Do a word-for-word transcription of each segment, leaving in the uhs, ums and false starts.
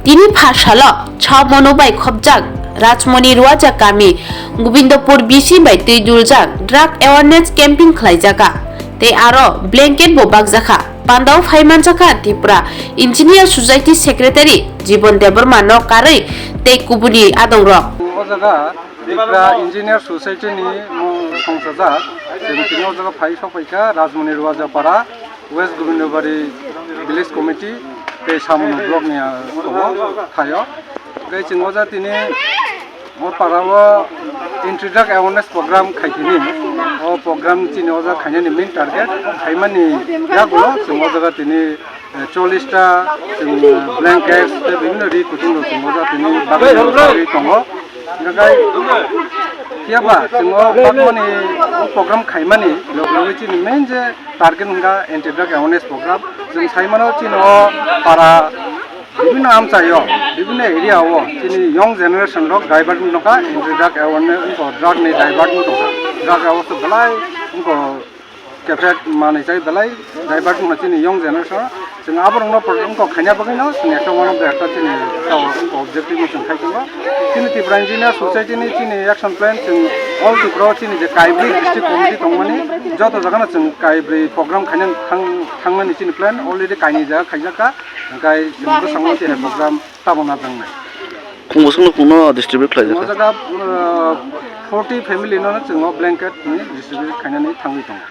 Tini pha salo Chao Manu bai khopjak Rajmoni Ruaja kami Gobindapur B C bai twi duljak drug awareness camping khlaijaga tei aro blanket bo bakjakha. Pandao phai manjakha Tripura Engineer Society Secretary Jibon Debbarma no karwi tei kubuni adongrok. O jaga Tripura Engineer Society ni mung songchajak, chwng tini o jaga phai sokphaikha Rajmoni Ruaja para, West Gobindabari Village Committee tei Chao Manu Block ni, ah, tongo thaio. Tei chwng o jaga tini o para o anti drug awareness program khaikhe ni, o program chini o jaga khainani main target khaimani yagulo chwng o jaga tini eh, chollish ta, chwng, eh, blankets tei bibhinno ri kuching rok chwng o jaga tini bagwi bagwi tongo. Hingkhe phiyaba chwng o bagmani o program khaimani log logwi chini main je target hwnkha anti drug awareness program. Chwng sai mano chini o para bibhinno amchaio, bibhinno area o chini young generation rok divert wngkha anti drug awareness wngkha, drug ni divert wngkha, drug awareness belai wngkha. Kephet manwi chai belai divert wngkha chini young generation. Chwng aborokno protect wngkha khaina bagwino chwng ekta one of the ekta chini ekta wngkha objective no chwng khai tongo. Chini Tripura Engineer Society ni chini action plan chwng all Tripura o chini je kaibrwi district committee tongmani joto jagano chwng kaibrwi program khainani thang-, thangmani chini plan already kainwi jaga khaijakha. Hwnkhe chwng bwskango chini program tabuk najaknai. Khung bwswkno khungno distribute khlaijak O kha. Jaga, uh, forty family no chwng o blanket ni distribute khainani thangwi tongo.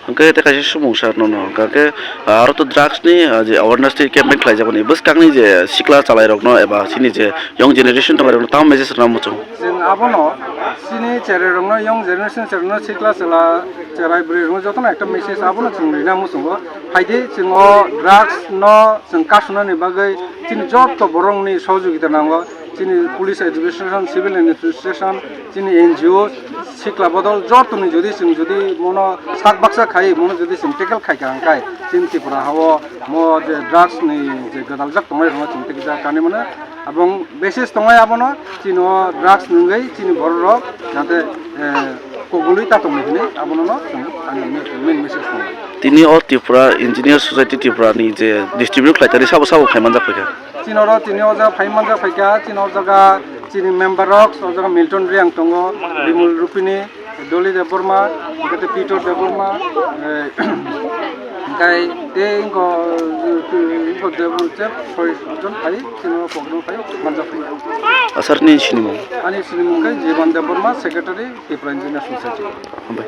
Hwnkhe tei kaisa sumung sir nono hwnkha khe, uh, aro to drugs ni, uh, je awareness ni campaign khlaijak mani bwskangni je sikla chalairokno eba chini je young generation tongo rokno tamo message rwna muchung. Chwng abono chini cherai rokno young generation cherai rokno sikla chwla cherai bwrwi rokno jotono ekta message abono chwng rwna muchungo. Phaidi chwng o drugs no chwng kasunani bagwi chini joto borokni sohojogita nango, chini police administration, civil administration, chini N G O, sikla bodol jotoni jodi chwng jodi mono sak baksa khai, mono jodi chwng tackle khai ka hwnkhe, chini Tripura hao mo je drugs ni je gwdaljak tongnai rokno chwng tei kisa kanwi mano. Abong basis tongnai abono chini o drugs nungwi chini borok rok jate, eh, kogolwi ta tongwi hinwi abono no chwng ani main message tongo. Tini o Tripura Engineer Society Tripura ni je distribute khlai tani sabo sabo khai manjak phaikha. Chini oro tini o jaga phai manjak phaikha, chini o jaga chini member rok, o jaga Milton Reang tongo, Bimul Rupini, Dolly Debbarma, hwnkhe tei Peter Debbarma, eh, hwnkhe tei wngkha, eh, wngkha Debbarma, soi jon phai, chini o program phai manjak phaikha. Asar ni sinimung? Ani sinimung khe Jiban Debbarma, Secretary, Tripura Engineer Society. Hambai.